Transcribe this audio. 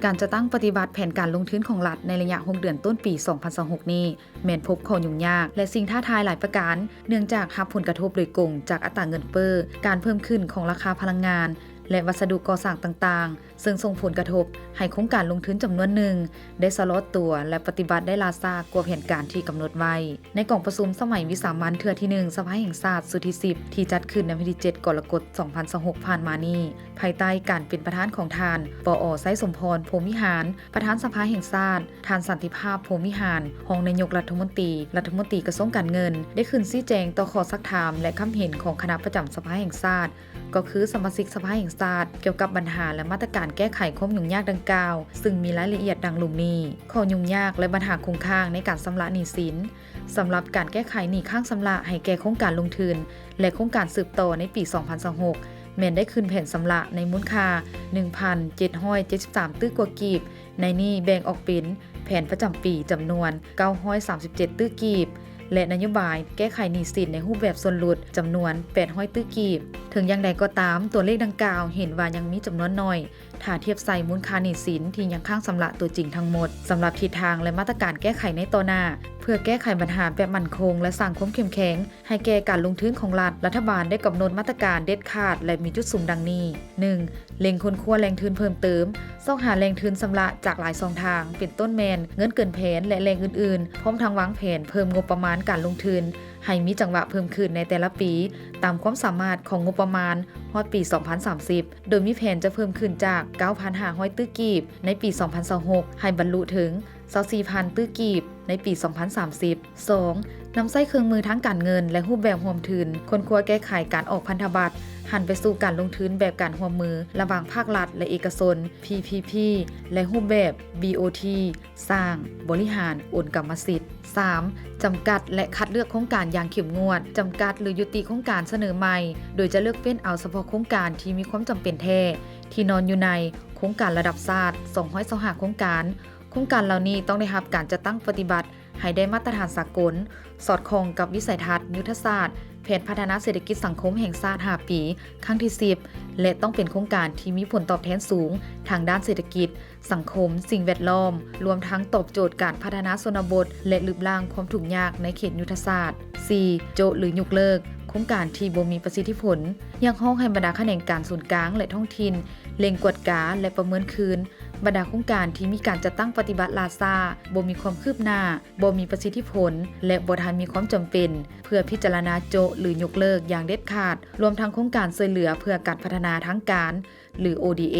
ການຈັດຕັ້ງປະຕິບັດແຜນການລົງທຶນຂອງລັດໃນໄລຍະຫົກເດືອນຕົ້ນປີສອງພັນຊາວຫົກນີ້ ແມ່ນພົບຂໍ້ຫຍຸ້ງຍາກ ແລະ ສິ່ງທ້າທາຍຫຼາຍປະການ ເນື່ອງຈາກຮັບຜົນກະທົບໂດຍກົງຈາກອັດຕາເງິນເຟີ້, ການເພີ່ມຂຶ້ນຂອງລາຄາພະລັງງານ ແລະ ວັດສະດຸກໍ່ສ້າງຕ່າງໆ, ເຊິ່ງສົ່ງຜົນກະທົບໃຫ້ໂຄງການລົງທຶນຈຳນວນໜຶ່ງໄດ້ຊະລໍຕົວ ແລະ ປະຕິບັດໄດ້ລ່າຊ້າກວ່າແຜນການທີ່ກຳນົດໄວ້. ໃນກອງປະຊຸມສະໄໝວິສາມັນເທື່ອທີໜຶ່ງ ສະພາແຫ່ງຊາດຊຸດທີສິບ ທີ່ຈັດຂຶ້ນໃນວັນທີເຈັດ ກໍລະກົດ ສອງພັນຊາວຫົກ ຜ່ານມານີ້, ພາຍໃຕ້ການເປັນປະທານຂອງທ່ານ ປອ ໄຊສົມພອນ ພົມວິຫານ ປະທານສະພາແຫ່ງຊາດ, ທ່ານ ສັນຕິພາບ ພົມວິຫານ ຮອງນາຍົກລັດຖະມົນຕີ, ລັດຖະມົນຕີກະຊວງການເງິນ ໄດ້ຂຶ້ນຊີ້ແຈງຕໍ່ຂໍ້ຊັກຖາມ ແລະ ຄຳເຫັນຂອງຄະນະປະຈຳສະພາແຫ່ງຊາດ, ກໍຄືສະມາຊິກສະພາແຫ່ງຊາດ ກ່ຽວກັບບັນຫາ ແລະ ມາດຕະການແກ້ໄຂຄວາມຫຍຸ້ງຍາກດັ່ງກ່າວ, ຊຶ່ງມີລາຍລະອຽດດັ່ງລຸ່ມນີ້. ຂໍ້ຫຍຸ້ງຍາກ ແລະ ບັນຫາຄົງຄ້າງໃນການຊຳລະໜີ້ສິນ ສຳລັບການແກ້ໄຂໜີ້ຄ້າງຊຳລະໃຫ້ແກ່ໂຄງການລົງທຶນ ແລະ ໂຄງການສືບຕໍ່ໃນປີສອງພັນຊາວຫົກ ແມ່ນໄດ້ຂຶ້ນແຜນຊຳລະໃນມູນຄ່າໜຶ່ງພັນເຈັດຮ້ອຍເຈັດສິບສາມຕື້ກວ່າກີບ, ໃນນີ້ແບ່ງອອກເປັນແຜນປະຈຳປີຈຳນວນເກົ້າຮ້ອຍສາມສິບເຈັດຕື້ກີບ ແລະ ນະໂຍບາຍແກ້ໄຂໜີ້ສິນໃນຮູບແບບສ່ວນຫຼຸດຈຳນວນແປດຮ້ອຍຕື້ກີບ. ເຖິງຢ່າງໃດກໍຕາມ, ຕົວເລກດັ່ງກ່າວເຫັນວ່າຍັງມີຈຳນວນໜ້ອຍ ຖ້າທຽບໃສ່ມູນຄ່າໜີ້ສິນທີ່ຍັງຄ້າງຊຳລະຕົວຈິງທັງໝົດ. ສຳລັບທິດທາງ ແລະ ມາດຕະການແກ້ໄຂໃນຕໍ່ໜ້າ ເພື່ອແກ້ໄຂບັນຫາແບບໝັ້ນຄົງ ແລະ ສ້າງຄວາມເຂັ້ມແຂງໃຫ້ແກ່ການລົງທຶນຂອງລັດ, ລັດຖະບານໄດ້ກຳນົດມາດຕະການເດັດຂາດ ແລະ ມີຈຸດສຸມດັ່ງນີ້: ໜຶ່ງ, ເລັ່ງຄົ້ນຄວ້າແຫຼ່ງທຶນເພີ່ມເຕີມ, ຊອກຫາແຫຼ່ງທຶນຊຳລະຈາກຫຼາຍຊ່ອງທາງ, ເປັນຕົ້ນແມ່ນເງິນເກີນແຜນ ແລະ ແຫຼ່ງອື່ນໆ, ພ້ອມທັງວາງແຜນເພີ່ມງົບປະມານການລົງທຶນ ໃຫ້ມີຈັງຫວະເພີ່ມຂຶ້ນໃນແຕ່ລະປີ ຕາມຄວາມສາມາດຂອງງົບປະມານຮອດປີສອງພັນສາມສິບ ໂດຍມີແຜນຈະເພີ່ມຂຶ້ນຈາກເກົ້າພັນຫ້າຮ້ອຍຕື້ກີບໃນປີສອງພັນຊາວຫົກ ໃຫ້ບັນລຸເຖິງຊາວສີ່ພັນຕື້ກີບໃນປີສອງພັນສາມສິບ. ສອງ, ນຳໃຊ້ເຄື່ອງມືທາງການເງິນ ແລະ ຮູບແບບຮ່ວມທຶນ, ຄົ້ນຄວ້າແກ້ໄຂການອອກພັນທະບັດ ຫັນໄປສູ່ການລົງທຶນແບບການຮ່ວມມືລະຫວ່າງພາກລັດ ແລະ ເອກະຊົນ, ພີພີພີ ແລະ ຮູບແບບ ບີໂອທີ ສ້າງ, ບໍລິຫານ, ໂອນກຳມະສິດ. ສາມ, ຈຳກັດ ແລະ ຄັດເລືອກໂຄງການຢ່າງເຂັ້ມງວດ, ຈຳກັດ ຫຼື ຍຸຕິໂຄງການສະເໜີໃໝ່ ໂດຍຈະເລືອກເວັ້ນເອົາສະເພາະໂຄງການທີ່ມີຄວາມຈຳເປັນແທ້ ທີ່ນອນຢູ່ໃນໂຄງການລະດັບຊາດສອງຮ້ອຍຊາວຫ້າໂຄງການ. ໂຄງການເຫຼົ່ານີ້ຕ້ອງໄດ້ຮັບການຈັດຕັ້ງປະຕິບັດໃຫ້ໄດ້ມາດຕະຖານສາກົນ, ສອດຄ່ອງກັບວິໄສທັດ, ຍຸດທະສາດ, ແຜນພັດທະນາເສດຖະກິດສັງຄົມແຫ່ງຊາດຫ້າປີ ຄັ້ງທີສິບ ແລະ ຕ້ອງເປັນໂຄງການທີ່ມີຜົນຕອບແທນສູງທາງດ້ານເສດຖະກິດ, ສັງຄົມ, ສິ່ງແວດລ້ອມ, ລວມທັງຕອບໂຈດການພັດທະນາຊົນນະບົດ ແລະ ລຶບລ້າງຄວາມທຸກຍາກໃນເຂດຍຸດທະສາດ. ສີ່, ໂຈະ ຫຼື ຍົກເລີກໂຄງການທີ່ບໍ່ມີປະສິດທິຜົນ. ຮຽກຮ້ອງໃຫ້ບັນດາຂະແໜງການສູນກາງ ແລະ ທ້ອງຖິ່ນ ເລັ່ງກວດກາ ແລະ ປະເມີນຄືນບັນດາໂຄງການທີ່ມີການຈັດຕັ້ງປະຕິບັດລ່າຊ້າ, ບໍ່ມີຄວາມຄືບໜ້າ, ບໍ່ມີປະສິດທິຜົນ ແລະ ບໍ່ທັນມີຄວາມຈຳເປັນ ເພື່ອພິຈາລະນາໂຈະ ຫຼື ຍົກເລີກຢ່າງເດັດຂາດ, ລວມທັງໂຄງການຊ່ວຍເຫຼືອເພື່ອການພັດທະນາທາງການ ຫຼື ໂອດີເອ.